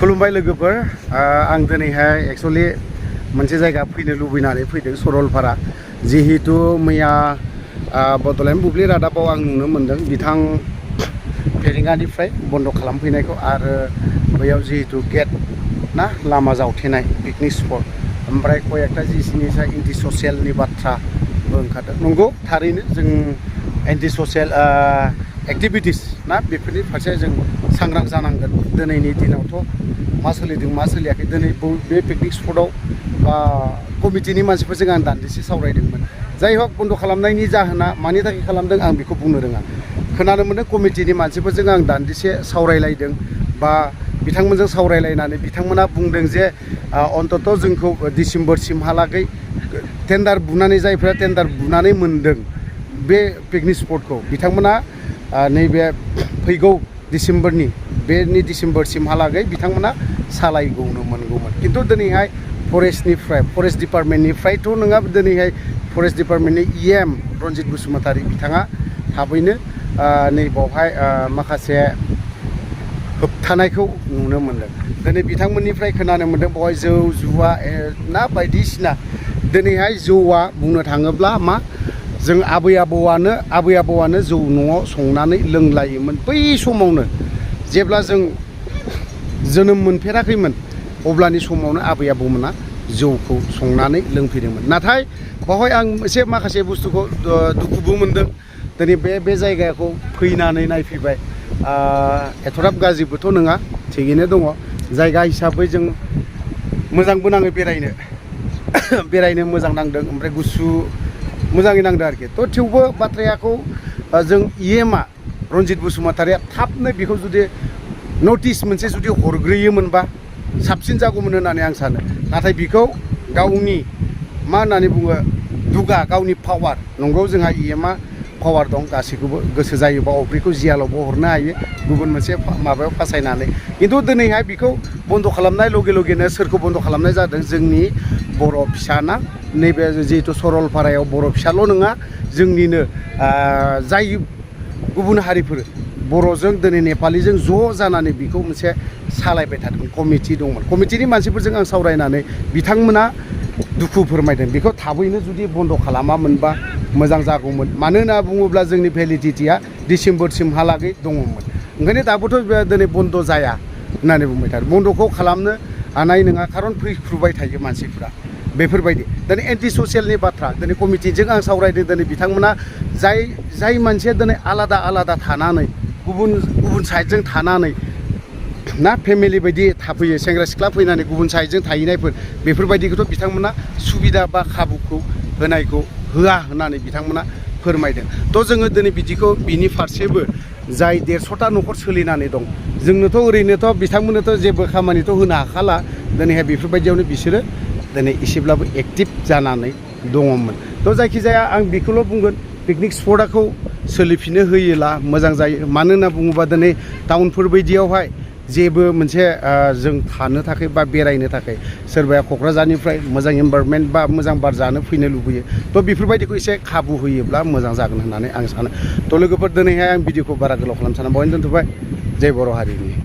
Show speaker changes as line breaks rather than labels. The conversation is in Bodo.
खुलुमबाय लोगोफोर आं दिनैहाय एक्चुअली मोनसे जायगा फैनो लुबैनानै फैदों सरलपारा जिहेतु मैया बड'लेण्ड बुब्लि रादाबाव आं नुनो मोनदों बिथां फेरेंगानिफ्राय बन्द खालामफैनायखौ आरो बैयाव जिहेतु गेट ना लामा जावथेनाय पिकनिक स्पट ओमफ्राय कयेकटा जिनिसा एन्टि ससियेलनि बाथ्राबो ओंखारदों नंगौ थारैनो जों एन्टि ससियेल एक्टिभिटिस ना बेफोरनि फारसे जों सांग्रां जानांगोन दिनैनि दिनावथ' मा सोलिदों मा सोलियाखै दिनै बे पिकनिक स्पटआव कमिटिनि मानसिफोरजों आं दान्दिसे सावरायदोंमोन जाय हक बन्द खालामनायनि जाहोना मानि थाखाय खालामदों आं बेखौ बुंनो रोङा खोनानो मोनो कमिटिनि मानसिफोरजों आं दान्दिसे सावरायलायदों बा बिथांमोनजों सावरायलायनानै बिथांमोना बुंदों जे अन्तत जोंखौ डिसेम्बरसिमहालागै टेन्डार बुनानै जायफ्रा टेन्डार बुनानै मोनदों बे पिकनिक स्पटखौ बिथांमोना नैबे फैगौ डिसेम्बरनि डिसेम्बरसिमहालागै बिथांमोना सालायगौनो मोनगौमोन खिन्थु दिनैहाय फरेस्ट डिपार्टमेन्टनिफ्रायथ' नङा दिनैहाय फरेस्ट डिपार्टमेन्टनि EM रन्जित बसुमतारी बिथाङा थाबैनो नैबावहाय माखासे होबथानायखौ नुनो मोनदों दिनै बिथांमोननिफ्राय खोनानो मोनदों बेवहाय जौ जुवा ना बायदिसिना दिनैहाय जौआ बुंनो थाङोब्ला मा जों आबै आबौआनो जौ न'आव संनानै लोंलायोमोन बै समावनो जेब्ला जों जोनोम मोनफेराखैमोन अब्लानि समावनो आबै आबौमोना जौखौ संनानै लोंफैदोंमोन नाथाय बेवहाय आं एसे माखासे बुस्थुखौ दुखुबो मोनदों दिनै बे जायगाखौ फैनानै नायफैबाय एथ'राब गाज्रिबोथ' नङा थिगैनो दङ जायगा हिसाबै जों मोजांबो नाङो बेरायनो मोजां नांदों ओमफ्राय गुसु मोजाङै नांदों आरोखि थ' थेवबो बाथ्रायाखौ जों EMआ रन्जित बसुमतारीया थाबनो बेखौ जुदि नटिस मोनसे जुदि हरग्रोयोमोनबा साबसिन जागौमोन होननानै आं सानो नाथाय बेखौ गावनि मा होननानै बुङो दुगा गावनि पावार नंगौ जोंहा EMआ पावार दं गासैखौबो गोसो जायोबा अफ्रिखौ जियालावबो हरनो हायो गुबुन मोनसे माबायाव फासायनानै खिन्थु दिनैहाय बेखौ बन्द खालामनाय लगे लगेनो सोरखौ बन्द खालामनाय जादों जोंनि बर' फिसाना नैबे जिहेतु सरलपारायाव बर' फिसाल' नङा जोंनिनो जाय गुबुन हारिफोर बर'जों दिनै नेपालिजों ज' जानानै बेखौ मोनसे सालायबाय थादोंमोन कमिटि दंमोन कमिटिनि मानसिफोरजों आं सावरायनानै बिथांमोना दुखु फोरमायदों बेखौ थाबैनो जुदि बन्द खालामामोनबा मोजां जागौमोन मानो होनना बुङोब्ला जोंनि भेलिडिटिया डिसेम्बरसिमहालागै दङमोन ओंखायनो दाबोथ' दिनै बन्द जाया होननानै बुंबाय थादों बन्दखौ खालामनो हानाय नङा खारन फैफ्रुबाय थायो मानसिफ्रा बेफोरबायदि दिनै एन्टि ससियेलनि बाथ्रा दिनै कमिटिजों आं सावरायदों दिनै बिथांमोना जाय मानसिया दिनै आलादा थानानै गुबुन साइडजों थानानै ना फेमिलि बायदि थाफैयो सेंग्रा सिख्ला फैनानै गुबुन साइडजों थाहैनायफोर बेफोरबायदिखौथ' बिथांमोना सुबिदा बा खाबुखौ होनायखौ होआ होननानै बिथांमोना फोरमायदों थ' जोङो दिनै बिदिखौ बिनि फारसेबो जाय 150टा न'खर सोलिनानै दं जोंनोथ' ओरैनोथ' बिथांमोननोथ' जेबो खामानिथ' होनो हाखाला दिनैहाय बेफोरबायदियावनो बिसोरो दिनै एसेब्लाबो एक्टिभ जानानै दङमोन थ' जायखिजाया आं बेखौल' बुंगोन पिकनिक स्पटखौ सोलिफिननो होयोला मोजां जायो मानो होनना बुङोबा दिनै टाउनफोर बायदियावहाय जेबो मोनसे जों थानो थाखाय बा बेरायनो थाखाय सोरबाया क'क्राझारनिफ्राय मोजां इनभाइरनमेन्ट बा मोजां बार जानो फैनो लुबैयो थ' बेफोरबायदिखौ एसे खाबु होयोब्ला मोजां जागोन होननानै आं सानो थ' लोगोफोर दिनैहाय आं भिडिअखौ बारा गोलाव खालामनो साना बेवहायनो दोनथ'बाय जय बर' हारिनि